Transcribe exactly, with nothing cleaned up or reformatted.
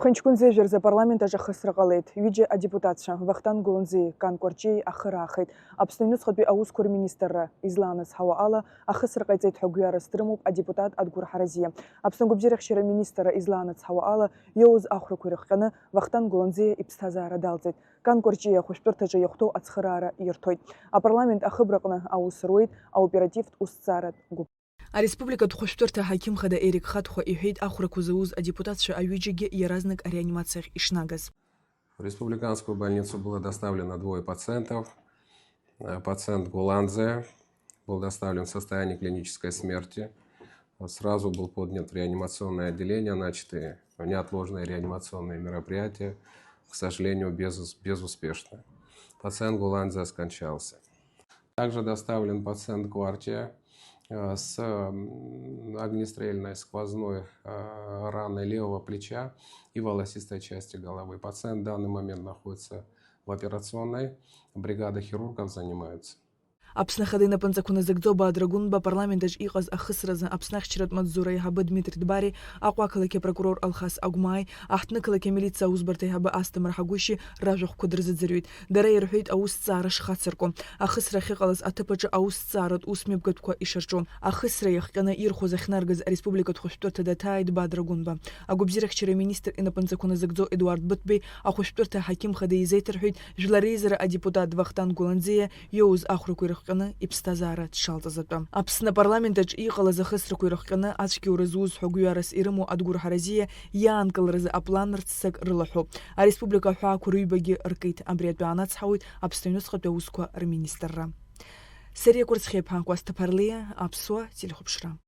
Ҳхынҷкәын зежәа рзы апарламент аҿы ахысра ҟалеит. Ҩыџьа адепутатцәа, Вахтанг Гәланӡиеи Кан Кәарҷиеи ахы раахеит. Аԥсны аҩныҵҟатәи аусқәа рминистрра излаанацҳауа ала, ахысра ҟаиҵеит ҳәа гәҩарас дрымоуп адепутат Адгәыр Ҳаразиа. Аԥсны агәабзиарахьчара министрра излаанацҳауа ала, иоуз ахәрақәа ирыхҟьаны Вахтанг Гәланӡиа иԥсҭазаара далҵит. Кан Кәарҷиа ахәышәтәырҭаҿы иахәҭоу ацхыраара ирҭоит. Апарламент ахыбраҟны аус руеит аоперативтә усҭҵааратә гәыԥ. Ареспубликатә хәышәтәырҭа аҳақьым хада Ерик Хатхәа иҳәеит, ахәрақәа зауз адепутатцәа аҩыџьагьы иаразнак ареанимациахь ишнагаз. В республиканскую больницу было доставлено двое пациентов. Э, пациент Гуланзе был доставлен в состоянии клинической смерти. Сразу был поднят в реанимационное отделение, начаты неотложные реанимационные мероприятия, к сожалению, без-, безуспешно. Пациент Гуланзе скончался. Также доставлен пациент Квартия, э, с, м, огнестрельной сквозной, э, раной левого плеча и волосистой части головы. Пациент в данный момент находится в операционной, бригада хирургов занимается. Аԥсны Ахада инапынҵақәа назыгӡо Бадра Гәынба апарламент аҿы иҟаз ахысразы Аԥсны ахьчаратә маҵзура аиҳабы Дмитри Дбари, Аҟәа ақалақь апрокурор Алхас Агәмааи, аҳҭны-қалақь амилициа аусбарҭа аиҳабы Асҭамыр Ҳагәышьи ражәахәқәа дырзыӡырҩит. Дара ирҳәеит, аусҭҵаара шхацырку, ахысра ахьыҟалаз аҭыԥ аҿы аусҭҵааратә ус мҩаԥгатәқәа ишарҿу. Ахысра иахҟьаны ирхәыз ахьнаргаз ареспубликатә хәышәтәырҭа даҭааит Бадра Гәынба. Агәабзиарахьчара аминистр инапынҵақәа назыгӡо Едуард Быҭәбеи ахәышәтәырҭа аҳақьым хада изеиҭарҳәеит, жәлар реизара адепутат Вахтанг Гәланӡиа иоуз ахәрақәа ирыхҟьаны иԥсҭазаара дшалҵыз атәы. Аԥсны апарламент аҿы иҟалаз ахысрақәа ирыхҟьаны ацәгьоура зуз ҳәа гәҩарас ирымоу Адгәыр Ҳаразиа иаанкыларазы аплан рццак рылаҳәоуп. Ареспублика аҳәаақәа рыҩбагьы ркит. Абри атәы аанацҳауеит Аԥсны аҩныҵҟатәи аусқәа рминистрра. Сариа Кәарцхиаԥҳа, Кәасҭа Ԥарлиа, Аԥсуа телехәаԥшра.